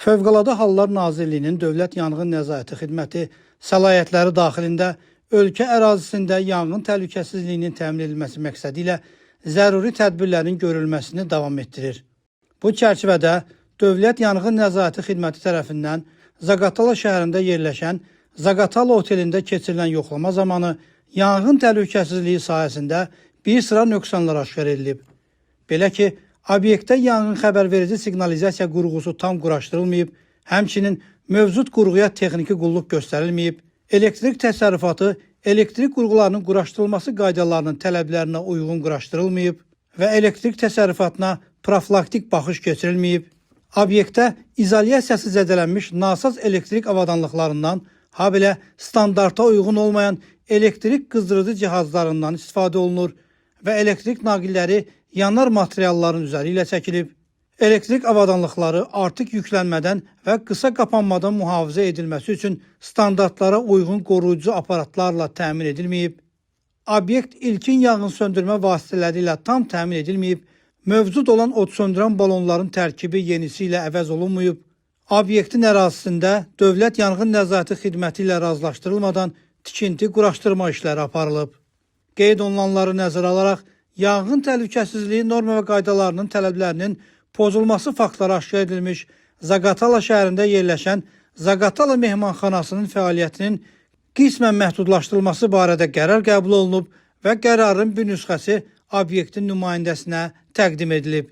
Fövqəladə Hallar Nazirliyinin Dövlət Yanğın Nəzarəti Xidməti səlahiyyətləri daxilində ölkə ərazisində yanğın təhlükəsizliyinin təmin edilməsi məqsədi ilə zəruri tədbirlərin görülməsini davam etdirir. Bu çərçivədə Dövlət Yanğın Nəzarəti Xidməti tərəfindən Zaqatala şəhərində yerləşən Zaqatala otelində keçirilən yoxlama zamanı yanğın təhlükəsizliyi sahəsində bir sıra nöqsanlar aşkar edilib. Belə ki, obyektdə yanğın xəbərverici siqnalizasiya qurğusu tam quraşdırılmayıb, həmçinin mövcud qurğuya texniki qulluq göstərilməyib, elektrik təsərrüfatı elektrik qurğularının quraşdırılması qaydalarının tələblərinə uyğun quraşdırılmayıb və elektrik təsərrüfatına profilaktik baxış keçirilməyib. Obyektdə izolyasiyası zədələnmiş nasaz elektrik avadanlıqlarından, habelə standarta uyğun olmayan elektrik qızdırıcı cihazlarından istifadə olunur və elektrik naqilləri yanar materialların üzəri ilə çəkilib. Elektrik avadanlıqları artıq yüklənmədən və qısa qapanmadan mühafizə edilməsi üçün standartlara uyğun qoruyucu aparatlarla təmin edilməyib. Obyekt ilkin yanğın söndürmə vasitələri ilə tam təmin edilməyib, mövcud olan od söndürən balonların tərkibi yenisi ilə əvəz olunmayıb. Obyektin ərazisində Dövlət Yanğın Nəzarəti Xidməti ilə razılaşdırılmadan tikinti, quraşdırma işləri aparılıb. Qeyd olunanları nəzərə alaraq yanğın təhlükəsizliyi norma və qaydalarının tələblərinin pozulması faktları aşkar edilmiş Zaqatala şəhərində yerləşən Zaqatala mehmanxanasının fəaliyyətinin qismən məhdudlaşdırılması barədə qərar qəbul olunub və qərarın bir nüsxəsi obyektin nümayəndəsinə təqdim edilib.